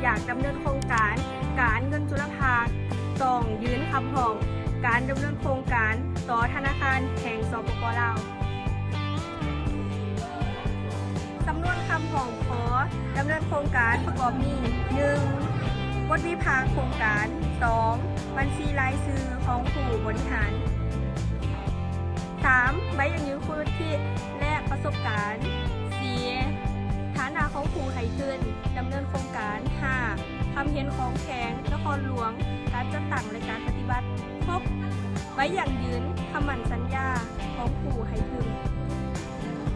ຢາກດຳເນີນໂຄງການການເງິນຈຸລະພາກ ຕ້ອງຍື່ນຄຳຮ້ອງການດຳເນີນໂຄງການຕໍ່ທະນາຄານແຫ່ງ ສປປ ລາວ. ສຳນວນຄຳຮ້ອງຂໍດຳເນີນໂຄງການປະກອບມີ ໜຶ່ງ ບົດວິພາກໂຄງການ, ສອງ ບັນຊີລາຍຊື່ຂອງຜູ້ບໍລິຫານ, ສາມ ໃບຢັ້ງຢືນຄຸນວຸດທິ ແລະ ປະສົບການ, ສີ່ ຖານະຂອງຜູ້ໃຫ້ທຶນດຳເນີນໂຄງການ, ຫ້າ ຄຳເຫັນຂອງແຂວງນະຄອນຫຼວງ, ການຈັດຕັ້ງ ແລະ ການປະຕິບັດ, ຫົກ ໃບຢັ້ງຢືນຄຳໝັ້ນສັນຍາຂອງຜູ້ໃຫ້ທຶນ.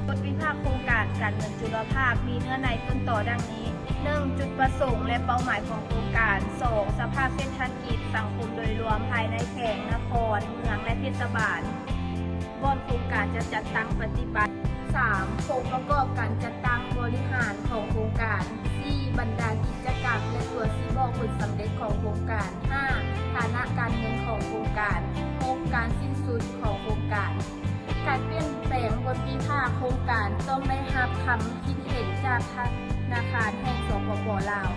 ບົດວິພາກໂຄງການການເງິນຈຸລະພາກມີເນື້ອໃນຕົ້ນຕໍດັ່ງນີ້: ໜຶ່ງ ຈຸດປະສົງ ແລະ ເປົ້າໝາຍຂອງໂຄງການ, ສອງ ສະພາບເສດຖະກິດສັງຄົມໂດຍລວມພາຍໃນແຂວງ, ນະຄອນ, ເມືອງ ແລະ ເທດສະບານ ບ່ອນໂຄງການຈະຈັດຕັ້ງປະຕິບັດ, ສາມ ອົງປະກອບການຈັດຕັ້ງບໍລິຫານຂອງໂຄງການ, ສີ່ ບັນດາກິດຈະກຳ ແລະ ຕົວຊີ້ບອກຜົນສຳເລັດຂອງໂຄງການ, ຫ້າ ຖານະການເງິນຂອງໂຄງການ, ຫົກ ການສິ້ນສຸດຂອງໂຄງການ. ການປ່ຽນແປງບົດວິພາກໂຄງການຕ້ອງໄດ້ຮັບຄຳຄິດເຫັນຈາກທະນາຄານແຫ່ງ ສປປ ລາວ.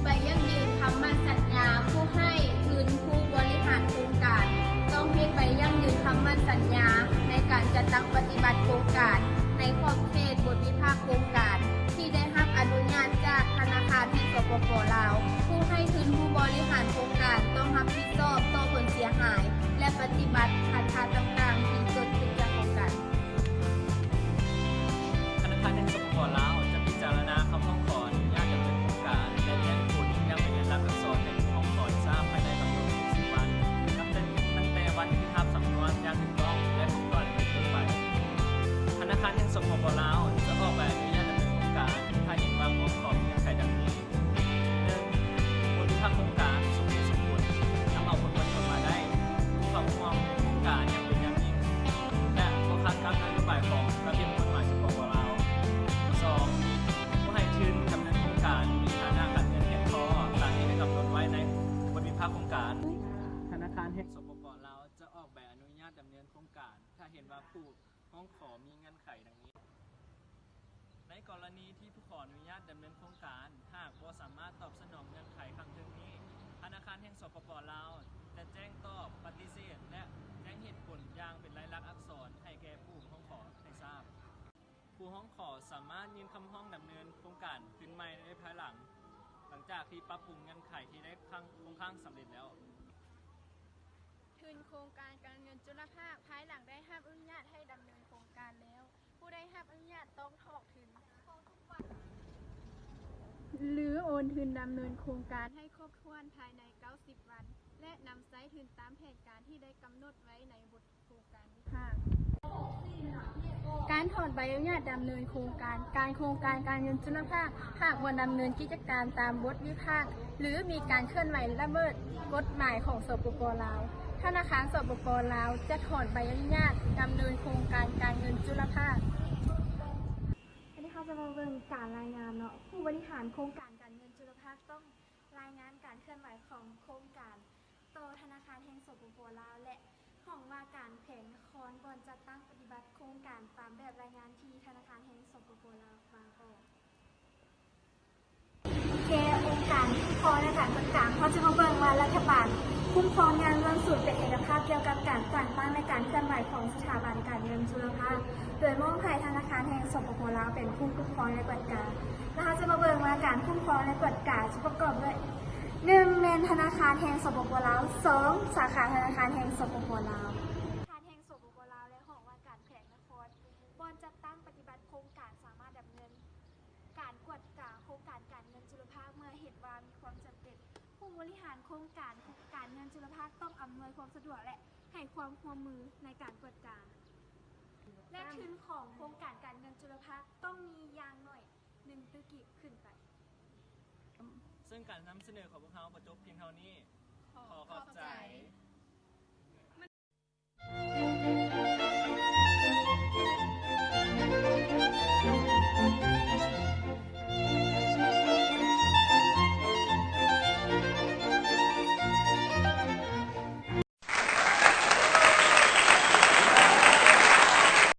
ໃບຢັ້ງຢືນຄຳໝັ້ນສັນຍາ ຜູ້ໃຫ້ທຶນຜູ້ບໍລິຫານໂຄງການຕ້ອງເຮັດໃບຢັ້ງຢືນຄຳໝັ້ນສັນຍາໃນການຈັດຕັ້ງປະຕິບັດໂຄງການໃນຂອບເຂດບົດວິພາກໂຄງການທີ່ໄດ້ຮັບອະນຸຍາດຈາກທະນາຄານແຫ່ງ ສປປ ລາວ. ຜູ້ໃຫ້ທຶນຜູ້ບໍລິຫານໂຄງການຕ້ອງຮັບຜິດຊອບຕໍ່ຜົນເສຍຫາຍ ແລະ ປະຕິບັດພັນທະຕ່າງໆທີ່ເກີດຂຶ້ນຈາກໂຄງການ. ທະນາຄານແຫ່ງ ສປປ ລາວ ຈະພິຈາລະນາຄຳຮ້ອງຂໍອະນຸຍາດດຳເນີນໂຄງການ ແລະ ແຈ້ງຜົນຢ່າງເປັນລາຍລັກອັກສອນໃຫ້ຜູ້ຮ້ອງຂໍໄດ້ຊາບພາຍໃນກຳນົດຫົກສິບວັນ ນັບແຕ່ ຕັ້ງແຕ່ວັນທີ່ຮັບສຳນວນຢ່າງຖືກຕ້ອງ ແລະ ຄົບຖ້ວນເປັນຕົ້ນໄປ. ທະນາຄານແຫ່ງ ສປປ ລາວ ຈະອອກໃບອະນຸຍາດດຳເນີນໂຄງການ ຖ້າເຫັນວ່າຜູ້ຮ້ອງຂໍມີເງື່ອນໄຂດັ່ງນີ້: ໜຶ່ງ ບົດວິພາກໂຄງການສົມເຫດສົມຜົນ, ນຳເອົາຜົນປະໂຫຍດມາໄດ້, ມີຄວາມຮ່ວມໂຄງການຢ່າງເປັນຢ່າງຍິ່ງ ແລະ ບໍ່ຂັດກັບນະໂຍບາຍຂອງລະບຽບກົດໝາຍ ສປປ ລາວ. ສອງ ຜູ້ໃຫ້ທຶນດຳເນີນໂຄງການມີຖານະການເງິນພຽງພໍຕາມທີ່ໄດ້ກຳນົດໄວ້ໃນບົດວິພາກໂຄງການ. ທະນາຄານແຫ່ງ ສປປ ລາວ ຈະອອກໃບອະນຸຍາດດຳເນີນໂຄງການ ຖ້າເຫັນວ່າຜູ້ ຮ້ອງຂໍມີເງື່ອນໄຂດັ່ງນີ້. ໃນກໍລະນີທີ່ຜູ້ຂໍອະນຸຍາດດຳເນີນໂຄງການ ຫາກບໍ່ສາມາດຕອບສະໜອງເງື່ອນໄຂຂ້າງເທິງນີ້, ທະນາຄານແຫ່ງ ສປປ ລາວ ຈະແຈ້ງຕອບປະຕິເສດ ແລະ ແຈ້ງເຫດຜົນຢ່າງເປັນລາຍລັກອັກສອນໃຫ້ແກ່ຜູ້ຮ້ອງຂໍໄດ້ຊາບ. ຜູ້ຮ້ອງຂໍສາມາດຍື່ນຄຳຮ້ອງດຳເນີນໂຄງການຄືນໃໝ່ໄດ້ພາຍຫຼັງ, ຫຼັງຈາກທີ່ປັບປຸງເງື່ອນໄຂທີ່ໄດ້ຄ້າງ ຄົງຄ້າງສຳເລັດແລ້ວ. ທຶນໂຄງການການເງິນຈຸລະພາກ ພາຍຫຼັງໄດ້ຮັບອະນຸຍາດໃຫ້ດຳເນີນໂຄງການແລ້ວ, ຜູ້ໄດ້ຮັບອະນຸຍາດຕ້ອງຖອກທຶນ ຫຼື ໂອນທຶນດຳເນີນໂຄງການໃຫ້ຄົບຖ້ວນພາຍໃນເກົ້າສິບວັນ ແລະ ນຳໃຊ້ທຶນຕາມແຜນການທີ່ໄດ້ກຳນົດໄວ້ໃນບົດໂຄງການວິພາກ. ການຖອນໃບອະນຸຍາດດຳເນີນໂຄງການ, ການໂຄງການການເງິນຈຸລະພາກ ຫາກບໍ່ດຳເນີນກິດຈະການຕາມບົດວິພາກ ຫຼື ມີການເຄື່ອນໄຫວລະເມີດກົດໝາຍຂອງ ສປປ ລາວ, ທະນາຄານ ສປປ ລາວ ຈະຖອນໃບອະນຸຍາດດຳເນີນໂຄງການການເງິນຈຸລະພາກ. ອັນນີ້ເຮົາຈະມາເບິ່ງການລາຍງານເນາະ, ຜູ້ບໍລິຫານໂຄງການການເງິນຈຸລະພາກ ຕ້ອງລາຍງານການເຄື່ອນໄຫວຂອງໂຄງການຕໍ່ທະນາຄານແຫ່ງ ສປປ ລາວ ແລະ ຫ້ອງວ່າການແຂວງນະຄອນ ບ່ອນຈັດຕັ້ງປະຕິບັດໂຄງການ ຕາມແບບລາຍງານທີ່ທະນາຄານແຫ່ງ ສປປ ລາວ ວາງອອກ. ແກ່ອົງການຄຸ້ມຄອງ ແລະ ການຈັດການ, ເຮົາຈະມາເບິ່ງວ່າລັດຖະບານຄຸ້ມຄອງຢ່າງລ້ວນສູງເປັນເອກະພາບກ່ຽວກັບການສ້າງຕັ້ງ ແລະ ການເຄື່ອນໄຫວຂອງສະຖາບັນການເງິນຈຸລະພາກ ໂດຍມອບໃຫ້ທະນາຄານແຫ່ງ ສປປ ລາວ ເປັນຜູ້ຄຸ້ມຄອງ ແລະ ກວດກາ. ແລ້ວເຮົາຈະມາເບິ່ງວ່າການຄຸ້ມຄອງ ແລະ ກວດກາຈະປະກອບດ້ວຍ ໜຶ່ງ ແມ່ນທະນາຄານແຫ່ງ ສປປ ລາວ, ສອງ ສາຂາທະນາຄານແຫ່ງ ສປປ ລາວ. ທະນາຄານແຫ່ງ ສປປ ລາວ ແລະ ຫ້ອງວ່າການແຂວງນະຄອນ ບ່ອນຈັດຕັ້ງປະຕິບັດໂຄງການ ສາມາດດຳເນີນ ການກວດກາໂຄງການການເງິນຈຸລະພາກ ເມື່ອເຫັນວ່າມີຄວາມຈຳເປັນ. ຜູ້ບໍລິຫານໂຄງການການເງິນຈຸລະພາກຕ້ອງອຳນວຍຄວາມສະດວກ ແລະ ໃຫ້ຄວາມຮ່ວມມືໃນການກວດກາ ແລະ ທຶນຂອງໂຄງການການເງິນຈຸລະພາກຕ້ອງມີຢ່າງໜ້ອຍໜຶ່ງຕື້ກີບຂຶ້ນໄປ. ເຊິ່ງການນຳສະເໜີຂອງພວກເຮົາກໍຈົບພຽງເທົ່ານີ້. ຂໍຂອບໃຈ.